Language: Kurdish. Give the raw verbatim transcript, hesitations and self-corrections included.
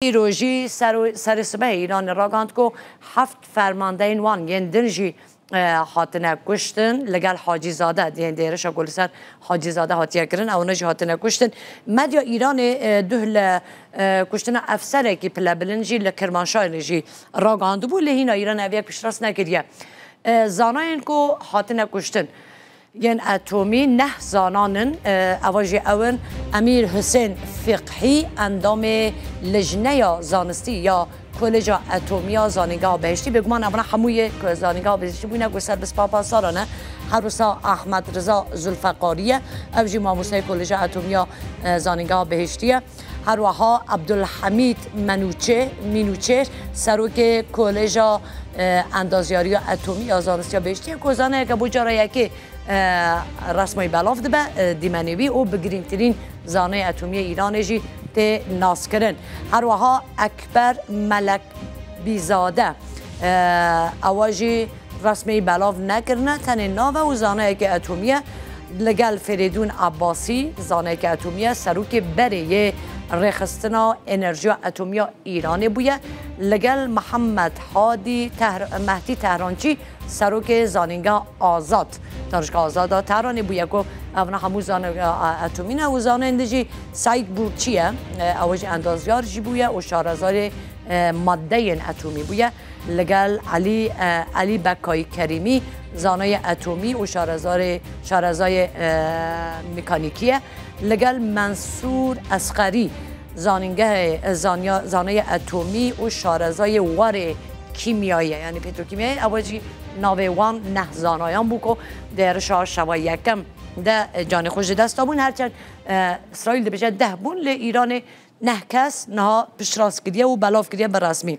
Îro jî sero-, serê sibehê Îranê ragihand ku heft fermandeyên wan yên din jî, e, hatine kuştin, li gel Hacîzade, yên di êrişa ku li ser Hacîzade hatiye kirin, ewne jî hatine kuştin. Medya Îranê, e, duh li, e, kuştina efserekî pilebilind jî li Kirmanşahê jî ragihandibû, lê hîna Îran ev yek piştrast nekiriye. E, zanayên ku hatine kuştin yên etomî neh zanan in, e, eva jî ew in: Emîr Husên Fiqhî, endamê Lijneya Zanistî ya Koleja Etomî ya Zanîngeha Behiştî. Bêguman evna hemû yê ku Zanîngeha Behiştî bûne ku ser bi spa pasaran e. Her wisa Ahmed Riza Zulfeqarî ye. Ev jî mamosteyê Koleja Etomî ya, e, Zanîngeha Behiştî ye. Her wiha Abdulhamîd Menûçê-, Mînûçêr, serokê Koleja, e, Endazyariya Etomî ya Zanistî ya Behiştî ye ku zaneyeke bo cara yekê, e, resmê belav dibe, e, dîmenê wî û bi girîngtirîn zanayê etomî yê Îranê jî tê naskirin. Her wiha Ekber Melekbîzade, e, ewa jî resmê belav nekirine, tenê nav e û zanayeke etomî ye. Li gel Ferêdûn Abbasî, zanayeke etomî ye, serokê berê yê rêxistina enerjiya etomî ya Îranê bûye. Li gel Mihemed Hadî Tehr-, Mehdî Tehrançî, serokê Zanîngeha Azad, Danişgeha Azad a Tehranê bûye ku evna hemû zanayên, e, etomî ne û zanayên din jî Seîd Burçî ye, e, ew jî endazyar jî bûye û şarezarê, e, maddeyên etomî bûye. Li gel Elî, e, Elî Bekayî Kerîmî, zanayê etomî û şarezarê, şarezayê, e, mekanîkî ye. Li gel Mensûr Esqerî, zanîngehê, e, zanya-, zanayê etomî û şarezayê warê kîmyayê, yanî petrokîmyayê, ewa jî navê wan neh zanayan bû ku di êrişa şeva yekem de, e, canê xwe ji dest dabûn. Her çend, e, Îsraîl dibêje deh bûn, lê Îranê neh kes niha piştrast kiriye û belav kiriye bi resmî.